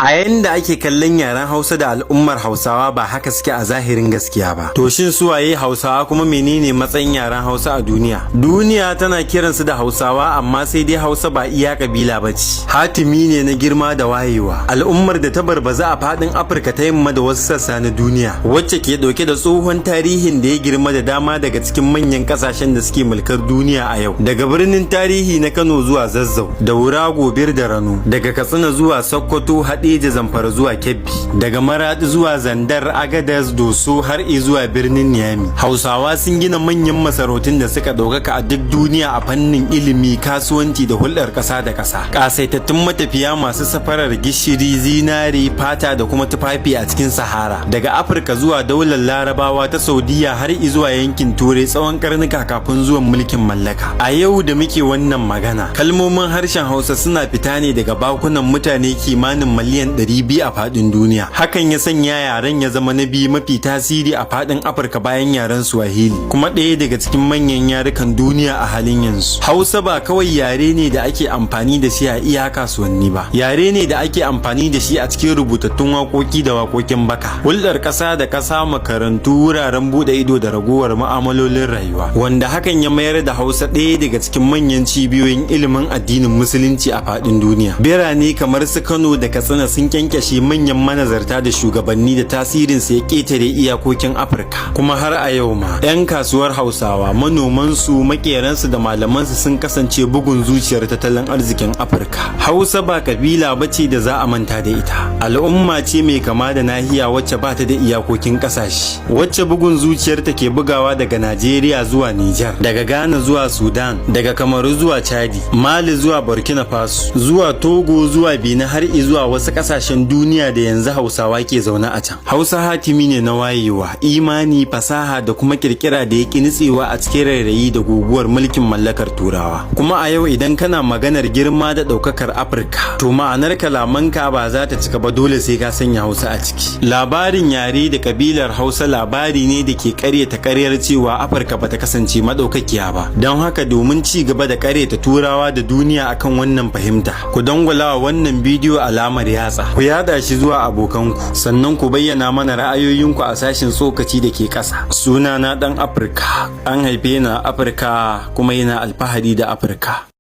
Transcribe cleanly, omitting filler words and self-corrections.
A yanda ake kallon yaren Hausa da al'ummar Hausawa, ba haka suke a zahirin gaskiya ba. To shin su waye Hausawa, kuma menene matsayin yaren Hausa a duniya? Duniya tana kiransu da Hausawa, amma sai dai Hausa ba iya kabila ba ce. Hatimi ne na girma da wayewa. Al'ummar da ta barbaza a faɗin Afirka ta Yamma da wasu sassa na duniya, wacce ke ɗauke da tsohon tarihin da ya girma da dama daga cikin manyan ƙasashen da suke mulkar duniya a yau. Daga birnin tarihi na Kano zuwa Zazzau, Daura, Gobir da Rano, daga Katsina zuwa Sokoto, Haɗeja, Zamfara zuwa Kebbi, daga Maradi zuwa Zandar, Agadez, Doso har zuwa birnin Niyami. Hausawa sun gina manyan masarautun da suka ɗaukaka a duk duniya a fannin ilimi, kasuwanci da hulɗar ƙasa da ƙasa. Ƙasaitattun matafiya masu safarar gishiri, zinare, fata da kuma tufafi a cikin Sahara. Daga Afirka zuwa daular Larabawa ta Saudiya har zuwa yankin Turai tsawon karnuka kafin zuwan mulkin mallaka. A yau da muke wannan magana, kalmomin harshen Hausa suna fita ne daga bakunan mutane kimanin miliyan 200 a faɗin duniya. Hakan ya sanya yaren ya zama na biyu mafi tasiri a faɗin Afirka bayan yaren Swahili, kuma ɗaya daga cikin manyan yarukan duniya a halin yanzu. Hausa ba kawai yare ne da ake amfani da shi a iya kasuwanni ba. Yare ne da ake amfani da shi a cikin rubutattun waƙoƙi da waƙoƙin baka. Hulɗar ƙasa da ƙasa, makarantu, wuraren buɗe ido da ragowar mu'amalolin rayuwa. Wanda hakan ya mayar da Hausa ɗaya daga cikin manyan cibiyoyin ilimin addinin Musulunci a faɗin duniya. Birane kamar su Kano da Katsina sun kyankyashe manyan manazarta da shugabanni da tasirinsu ya ƙetare iyakokin Afirka. Kuma har a yau ma, 'yan kasuwar Hausawa, manomansu, maƙeransu da malamansu sun kasance bugun zuciyar tattalin arzikin Afirka. Hausa ba kabila ba ce da za a manta da ita. Al'umma ce mai kama da nahiya wacce ba ta da iyakokin ƙasashe, wacce bugun zuciyarta ke bugawa daga Najeriya zuwa Nijar, daga Ghana zuwa Sudan, daga Kamaru zuwa Chadi, Mali zuwa Burkina Faso, zuwa Togo, zuwa Benin, har zuwa wasu ƙasashen duniya da yanzu Hausawa ke zaune a can. Hausa hatimi ne na wayewa, imani, fasaha da kuma kirkira da ya ƙi nutsewa a cikin rairayi da guguwar mulkin mallakar Turawa. Kuma a yau, idan kana maganar girma da ɗaukakar Afirka, to ma'anar kalamanka ba za ta cika ba, dole sai ka sanya Hausa a ciki. Labarin yare da kabilar Hausa labari ne da ke ƙaryata ƙaryar cewa Afirka bata kasance madaukakiya ba. Don haka, domin ci gaba da ƙaryata Turawa da duniya akan wannan fahimta, ku dangwala wa wannan bidiyo alamar yatsa, ku yada shi zuwa abokanku, sannan ku bayyana mana ra'ayoyinku a sashin tsokaci da ke ƙasa. Sunana Ɗan Afirka, an haife ni a Afirka kuma yana alfahari da Afirka.